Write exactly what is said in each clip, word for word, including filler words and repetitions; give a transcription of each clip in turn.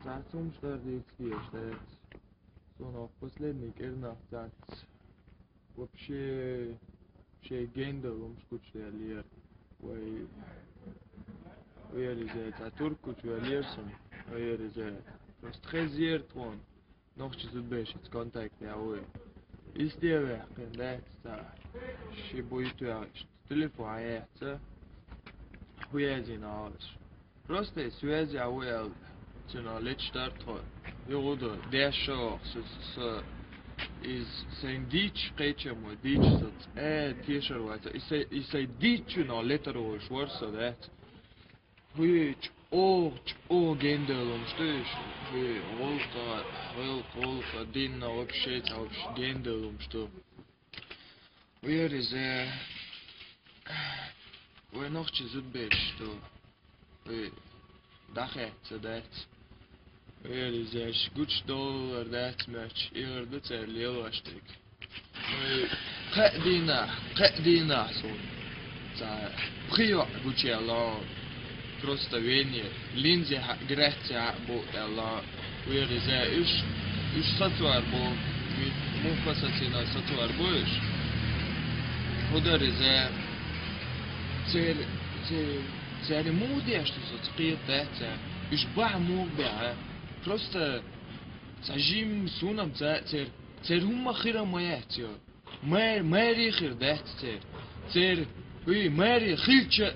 Цхьацца хӀумнаш дара дийца дезаш, дац. Цунах последний кӀирнах цхьацца вообще шайн генда лумаш гучадаьллера. Вай, вай, иза, цхьа турк гучавеллера сона, вай, иза. Просто хезира тхона нохчий зудаберашца контакт я вай. Исте ваьккхина дац цхьа ши буй тоьгӀаш. Телефон хьаэца, хӀу язйина оалаш. Просто связь я вай аьлла, цунах леташ дар тхо. Югъу ду, деш шо оха, со, со, со, из сайн дийцача кхеча мо дийцача со цӀа тешар вац. И сай, и сай дийцачунах летар волаш вар со, дац. ХӀуй, чӀоагӀа, чӀоагӀа генда лумаш ду уж. ХӀуй, гӀулакха, гӀулакха, гӀулакха, динна вообще, цхьа вообще генда лумаш ду. Вай, иза, вай нохчий зудабераш ду. Вай, дӀахаьтта ца дац. Вай, иза, аш гучадовлар дац моьтташ, эгӀар ду цар лелаш дерг. Вай, кхаь дийнахьа, кхаь дийнахьа сона цхьа пхи йоӀ гучаяьлар. Просто вене, линзе хьа, грехце хьа бу аьлла, вай, иза, уж, уж сацвар бу, муха сацийна сацвар бу уж. ХӀу дар иза, цер, цер, цаьрга муха деш ду со, ца кхета дац царна. Уж бахьа муха бе, а? Просто цхьа жимма сона-м ца, цер, цер хӀумма хир ма яц, йо. Маьр-, маьре хир дац цер. Цер, вай, маьре хилча,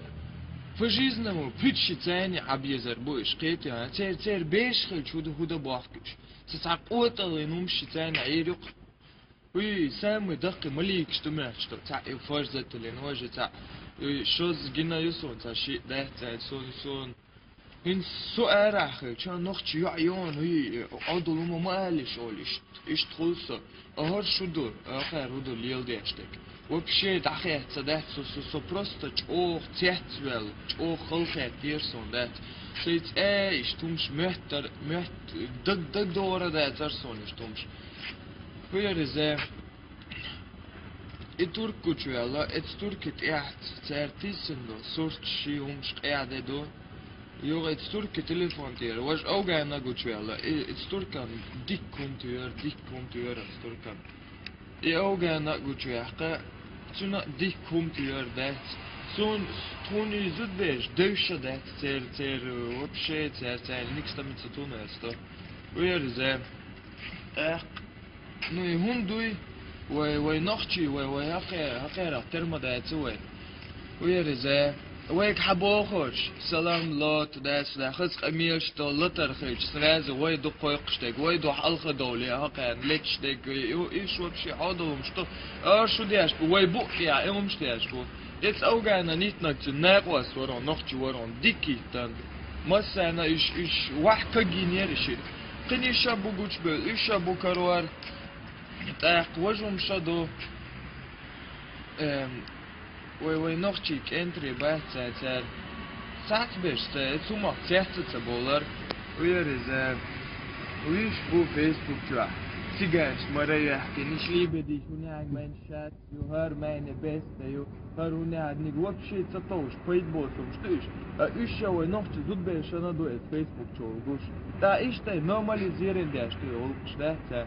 по-жизненному пхи ши царна Ӏобезар бу уж, кхетий, а? Цер, цер бераш хилча, хӀу ду, хӀу ду бохкуш. Ца цхьа къотӀалла хӀумаш ши царна Ӏийр ю-кх. Вай, самый даккхий малейкаш ду моьтташ тхо. Цхьа и фарзаталин, вай, цхьа, вай, шозза гина ю сона, цхьа шиъ дац царна, сона, сона. ХӀинца со арахь хилча, нохчий йоӀ йоагӀа, вай, Ӏодулума ма алиш олиш. Иштта хул со. А хӀара шу ду, а хӀара хӀу ду леладеш дерг. Вообще дӀахаьтта ца дац со, со, со просто чӀоагӀа цецваьлла, чӀоагӀа халахетар сона дац. Сай цӀа иштта хӀумаш моьттар, моьтт-, даг, дагадоагӀар дацар сона иштта хӀумаш. ХӀу яр иза? И турк гучаваьлла, эцу туркий тӀехьа цар тийсина ду сурташ, ши хӀумаш къаьхьа де ду. Юха эцу туркий телефон тӀера, важа Афгана гучаваьлла, и, эцу туркан дикка хӀума тоьар, дикка хӀума тоьар эцу туркан. И Афгана гучаваьккха, цунна дикка хӀума тоьар дац. Сона, тхона и зудабераш девзаш дац цер, цер, вообще, цер, цер никстамица тунерсто. Вай, иза. ТӀаккха. Ну и хӀунда дуй, вай, вай нохчий, вай, вай хьакхе-, хьакхерах тера ма дац вай. Вай, иза, вайга хьабохуш, салам лот, дац, да, хаза къамелаш до, латар хилча, сразу вай ду кхойкхуш дерг, вай ду хьалха довле, хьакхарна леташ дерг, и, и, иш вообще Ӏодулумаш ду, а шу деш бу, вай бу, я, и хӀумаш деш бу. Эцу Афгана нитнагцун накъост варон, нохчий варон, дикий тан. Массарна иш, иш ваьхьа кагийнера ши. Кхин иша бу гучабевлла, иша бу карор. ТӀаккха важа хӀума ша ду. Эм, вай, вай нохчий кӀентарий бац цар, цар. Цхьаццаберш ца, э, цу мах цецца ца болар. Вай, иза, виш бу Facebook чохь. Цигаш мара яхкин, иш либедиш, у нянь майн шат. Ю, хӀара майна беста ю, хӀара хӀун яхьа, ниг вообще ца товш, пайда боцурш ду уьш. А уьш ша вай нохчий зудаберашна ду эцу Facebook чу гуш. ТӀаккха иштта нормализировать деш ду гӀуллакхаш, дац цара.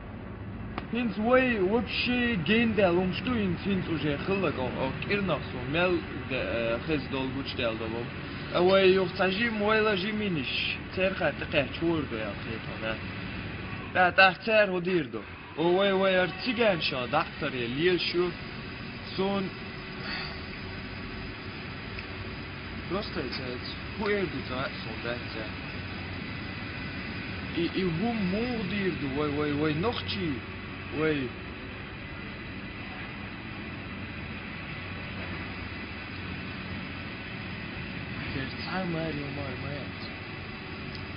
ХӀинца вай вообще гендаьлла хӀумаш ду, хӀинца, хӀинца уже хилла гӀо-, гӀо кӀирнах су мел де-, э, хеза долу гучудаьлла долу. А вай юха цхьа жимма вайла жиминиш, церан тӀекхаьчча хӀора ду аьлла хетахь, да. ТӀаккха, тӀаккха цара хӀун дийр ду? О, вай, вай, ара циган ша даккхаре лелаш ю. Сон просто эцац. ХӀу эр ду ца сон дац ца. И, и хӀума муха дийр ду, вай, вай, вай, нохчий, вай. Цер цхьа а маьре ю мара ма яц.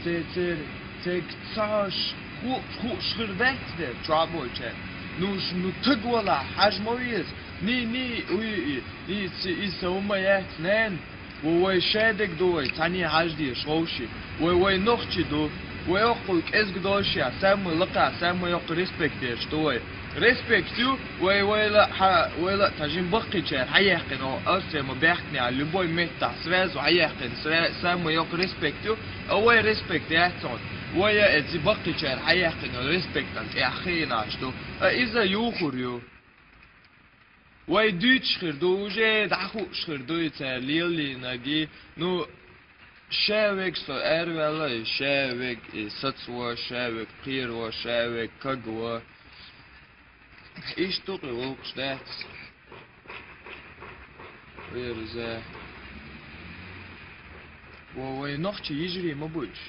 Цер, цер, церг цхьа ш-, ху-, хууш хир дац дера, чохь болчаьрга. Ну, ш-, ну, таг валахь, хьажа ма веза. Ни, ни, уй, и, и, ци, и са хӀума яц, нен. Ву вай шадерг ду вай, цхьаьний хьажа дезаш вовши. Вай, вай нохчий ду. Вай оккхул кӀезиг долуш я, самый лакха, самый йоккха респект деш ду вай. Респект ю, вай, вайла, хьа, вайла, та жин баккхийчара хьаяьккхина, о, Австрия ма баьхкина, любой меттахь, сразу хьаяьккхина, сра-, самый йоккха респект ю, а вай респект яц хьуна. Вай а эци баккхичар хьаяьккхина респектан тӀехь хинач ду. А иза юхур ю. Вай дуьйцуш хир ду, уже дӀахууш хир ду и цара лелийнаги. Ну, ша вег со араваьлла, и ша вег и сацво, ша вег пхеро, ша вег кагво. Иштта ду-кх и воккхуш дац. Верзе. Во вай нохчи йижарий ма буьйш.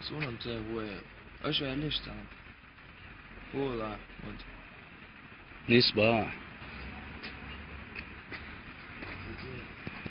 Суна ца вай. Аша аьллаш цхьаьна. Вола, вот. Нисба.